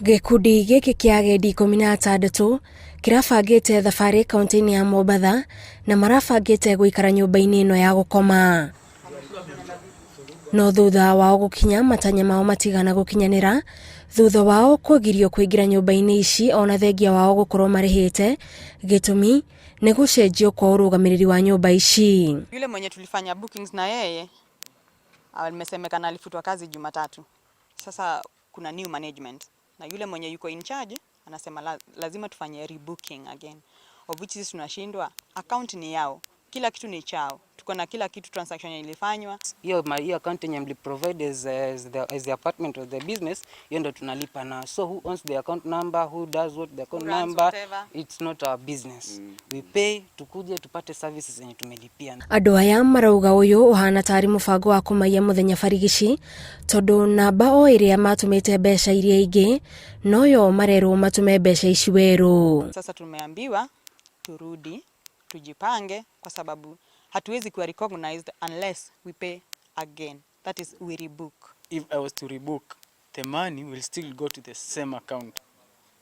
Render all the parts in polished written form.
Gĩkundi gĩkĩ kĩa agendi 16 kĩrabangĩte thabarĩ kaunti-inĩ ya Mombatha na marabangĩte gũikara nyũmba-inĩ ĩno ya gũkoma. No thutha wao gũkinya matanya mao matigana gũkinyanĩra thutha wao kũgirio kũingĩra nyũmba-inĩ ici ona thengia wao gũkorwo marĩhĩte, gĩtũmi nĩ gũcenjio kwa ũrũgamĩrĩri wa nyũmba ici. Yule mwenye tulifanya bookings na yeye amesemekana alifutwa kazi Jumatatu. Sasa kuna new management na yule mwenye yuko in charge anasema lazima tufanye rebooking again, of which sisi tunashindwa. Account ni yao, kila kitu ni chao, tuko na kila kitu, transaction ilifanywa. Hiyo account yenye mli provide as the apartment or the business, hiyo ndo tunalipa na. So who owns the account number, who does what the account Who runs number, whatever. It's not our business. We pay tukuje tupate services zenye tumelipia. Andũ aya marauga ũyũ ũhana tarĩ mũbango wa kũmaiya mũthenya barigici tondũ namba o ĩrĩa matũmĩte mbeca iria ingĩ noyo marerwo matũme mbeca ici werũ. Sasa tumeambiwa turudi tujipange, kwa sababu hatuwezi kuwa recognized unless we pay again, that is, we rebook. If I was to rebook, the money will still go to the same account.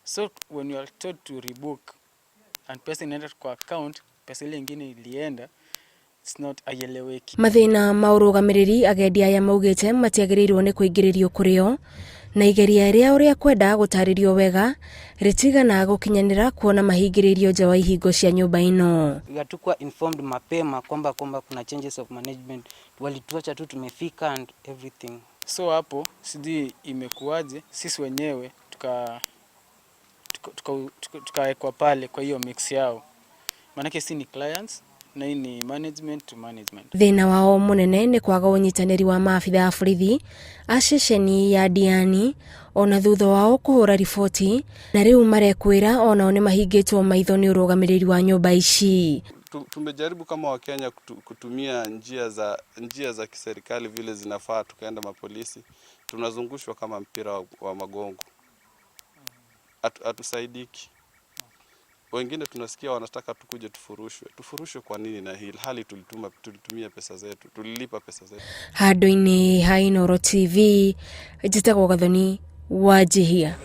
So when you are told to rebook and pesa inaenda kwa account, pesa ile ingine ilienda, it's not, haieleweki. Mathĩna ma ũrũgamĩrĩri agendi aya maugĩte matiagĩrĩirwo nĩ kũingĩrĩrio kũrĩ o na igeria rĩao rĩa kwenda gũtarĩrio wega rĩtigana gũkinyanĩra kuona mahingĩrĩirio nja wa ihingo cia nyũmba ĩno. Hatukuwa informed mapema kwamba kuna changes of management. Walituacha tu tumefika and everything. So hapo sijui imekuwaje, sisi wenyewe tukawekwa pale kwa hiyo mix yao, maanake si ni clients na hii ni management to management. Thĩna wao mũnene nĩ kwaga ũnyitanĩri wa maabitha a borithi a ceceni ya Diani ona thutha wao kũhũra riboti, na rĩu marekwĩra onao nĩ mahingĩtwo maitho nĩ ũrũgamĩrĩri wa nyũmba ici. Tumejaribu kama Wakenya kutumia njia za kiserikali vile zinafaa, tukaenda mapolisi, tunazungushwa kama mpira wa magongo, hatusaidiki. Wengine tunasikia wanataka tukuje tufurushwe. Tufurushwe kwa nini na hii hali tulitumia pesa zetu, tulilipa pesa zetu? Handũ-inĩ ha Inooro TV, njĩtagwo Gathoni Wanjihia.